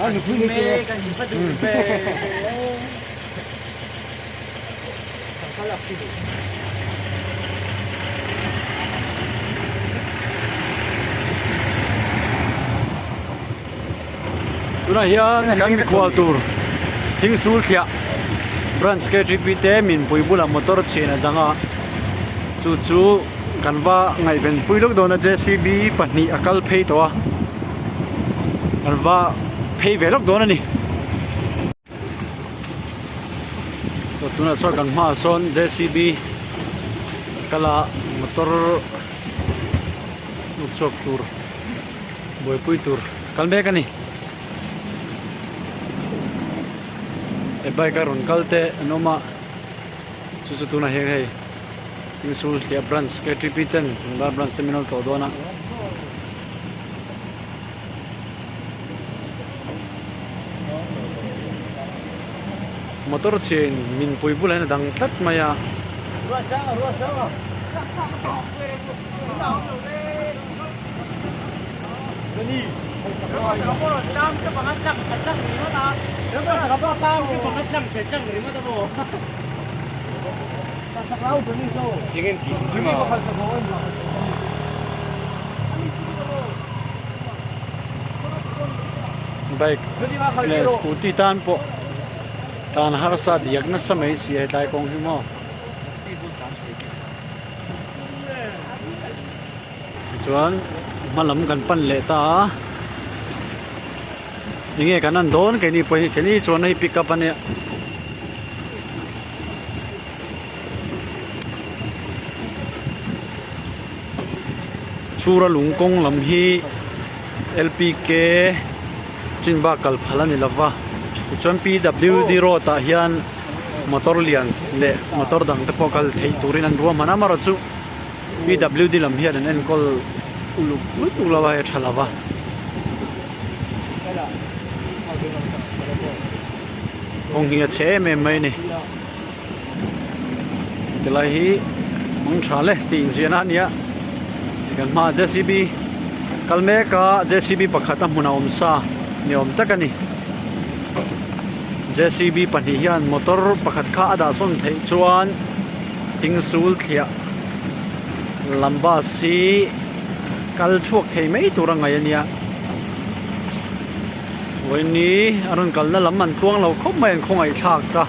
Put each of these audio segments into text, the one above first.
Tunah hian kan mikhual tur thing sul thliah branch ktp te minpui bulah motor chhian a dang a chu chu kan va ngaihven pui lawk dawn a jcb pahnih a kal phei tawh a kan va phei ve lawk dawn a ni. Tunah chuan kan hmaah sawn jcb kal a motor hnuk chhuak tur buaipui tur kal mek a ni he bike a rawn kal te an awm a chu chu tunah hian hei insul thliah branch ktp ten Lungdar branch te min rawn tlawh dawn a. Motor chhiain min pui bulah hian a dang tlat mai a. Bike leh scooty tan pawh tan harsa diak nasa mai si a hetlai kawng hi maw. Tichuan hma lam kan pan leh ta a enge kan en dawn keini pawh hi keini chuan hei pick up ania. Chhura lung kawng lam hi lpk chin bak kal phal a ni lova tichuan pwd road ah hian motor lian leh motor dang te pawh kal theih turin an ruahman a amaherawhchu pwd lam hian an enkawl uluk lutuk lo a hei a tha lova. Kawng hi a chhe em em mai a ni. Tilai hi hmang tha le tih inziahna a ni a kan hmaah jcb kal mek a jcb pakhat a hmun a awm sa ni awm tak a ni jcb pahnih hian motor pakhat kha a dah sawn theih chuan thing sul thliah lam bus hi kal chhuak thei mai tur a ngaih a nia. Vawiini a rawn kalna lam an tluang lo khawp mai an khawngaih thlak a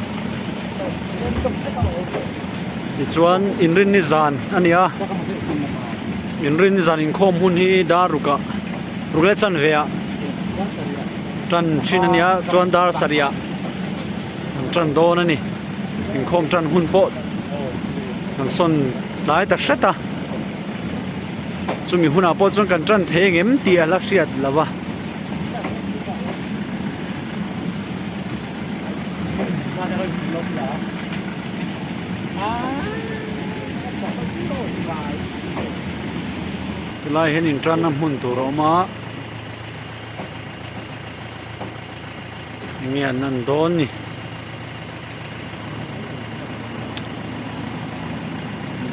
tichuan inrinni zan a ni a inrinni zan inkhawm hun hi dar rukah ruk leh chanve ah tan thin a ni a chuan dar sarih ah an tan dawn a ni inkhawm tan hun pawh an sawn tlai ta hret a chumi hunah pawh chuan kan tan thei engem tih a la hriat lo va. Tilai hian intanna hmun tur a awm a enge an lan dawn ni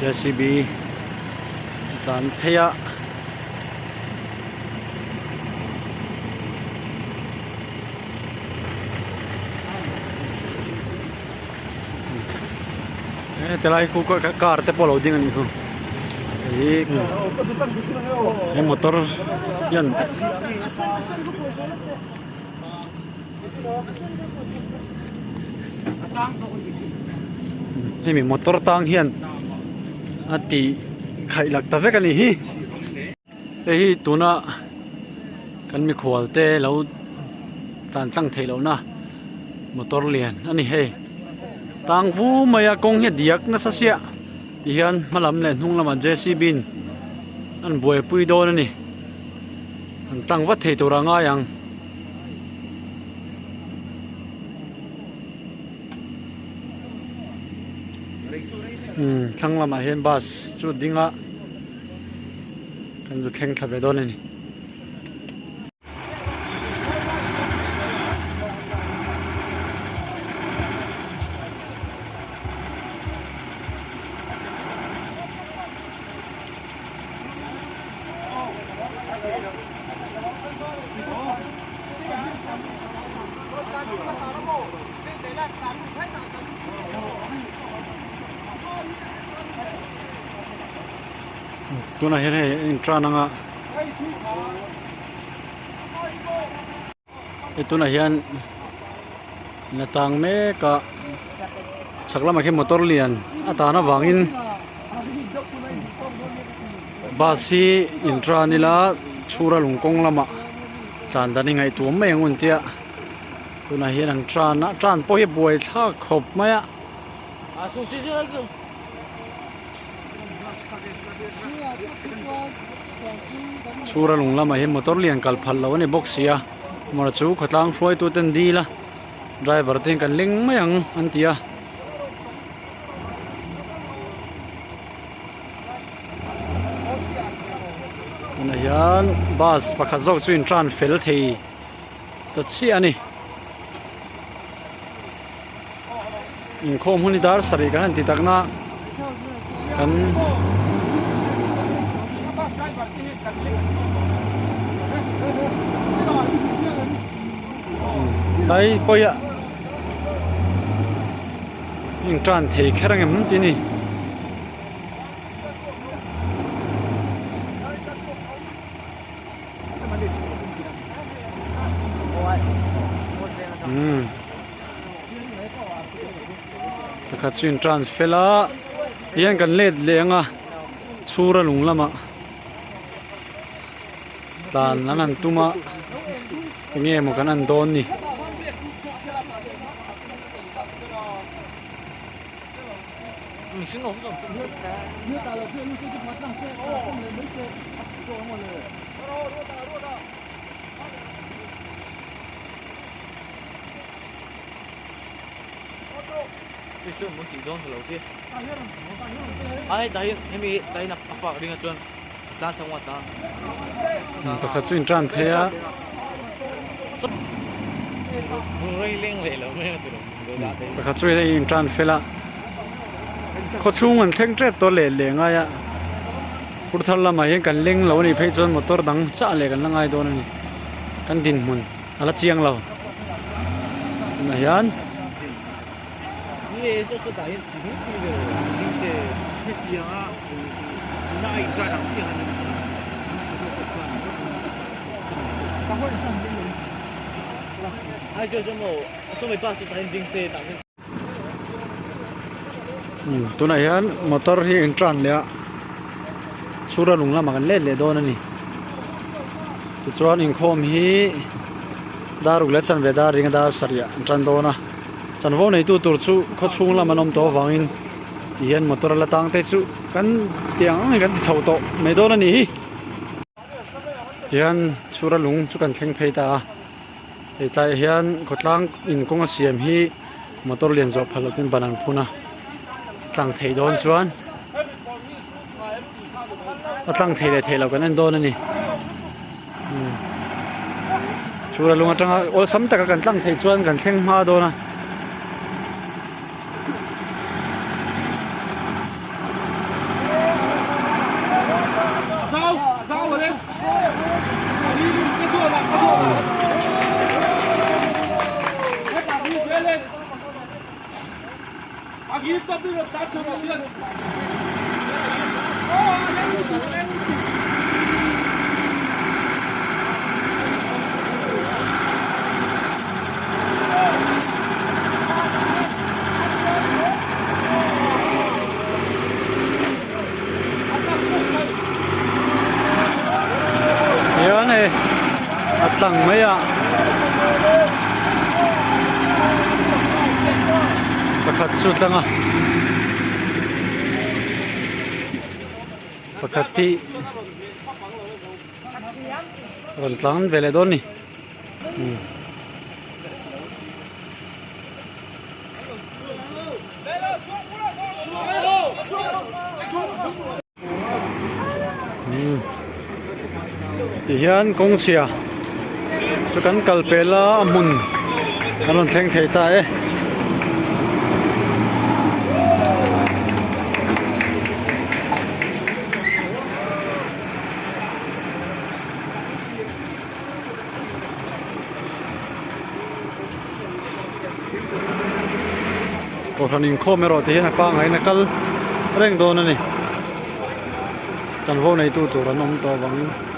jcb a tlan phei a. Tilai khu car te pawh a lo ding a nih chu hei he motor hian hemi motor tang hian a tih khaih lak ta vek a nih hi. Hei hi tuna kan mikhual te lo tlan tlang theih loh na motor lian a ni hei tang vu mai a kawng hi a diak nasa siah ti hian hma lam leh hnung lamah jcb in an buaipui dawn a ni an tlang vat thei tur a ngai ang. Thlang lamah hian bus chu a ding a. Kan zu thleng thla ve dawn a ni. Tunah hian hei a intran anga hei tunah hian la tang mek a chhak lamah khian motor lian a tan avangin bus hi intran ila chhura lung kawng lamah tlan dan hi ngaihtuah mai ang un tia tunah hian an tan a tan pawh hi buai thlak khawp mai a. Chhura lung lamah hian motor lian kal phal loh a ni bawk si a mawra chu khawtlang hruaitu ten dil a driver te hian kan leng mai ang an ti a. Tunah hian bus pakhat zawk chu in tan fel thei ta chiah a ni. Inkhawm hun hi dar sarih kan han ti tak na kan tlai pawih ah in tan thei kher ang em tih a ni. Pakhat chu in tan fel a tihian kan let leh ang a chhura lung lamah tlan an han tum a eng nge maw kan en dawn ni. Pakhat chu in tan phei a. Pakhat chu in tan fel a. Khaw chhung an thleng tep tawh leh leh ngai a. Phur thar lamah hian kan leng lo a nih phei chuan motor dang chah leh kan la ngai dawn a ni. Kan dinhmun a la chiang lo. Tunah hian. Tunah hian motor hi in tan leh a chhura lung lamah kan let leh dawn a ni tichuan inkhawm hi dar ruk leh chanve dar ringa dar sarih ah an tan dawn a chanvo neitu tur chu khaw chhung lam an awm tawh avangin ti hian motor la tang te chu kan tiang ang in kan ti chho tawh mai dawn a ni hi tihian chhura lung chu kan thleng phei ta a. Hei tlaiah hian khawtlang in kawng a siam hi motor lian zawh phal loh ten ban an phun a tlang theih dawn chuan a tlang thei leh theih loh kan en dawn a ni chura lung atanga awlsam taka kan tlang theih chuan kan thleng hma dawn a. Hian hei a tlang mai a pakhat chu tlang a pakhat hi rawn tlang ve leh dawn a ni. Tihian kawng chhia chu kan kal pel a a hmun an rawn thleng thei ta e. Kohhran inkhawm erawh ti hian a pangaiin a kal reng dawn a ni. Chanvo neitu tur an awm tawh avangin.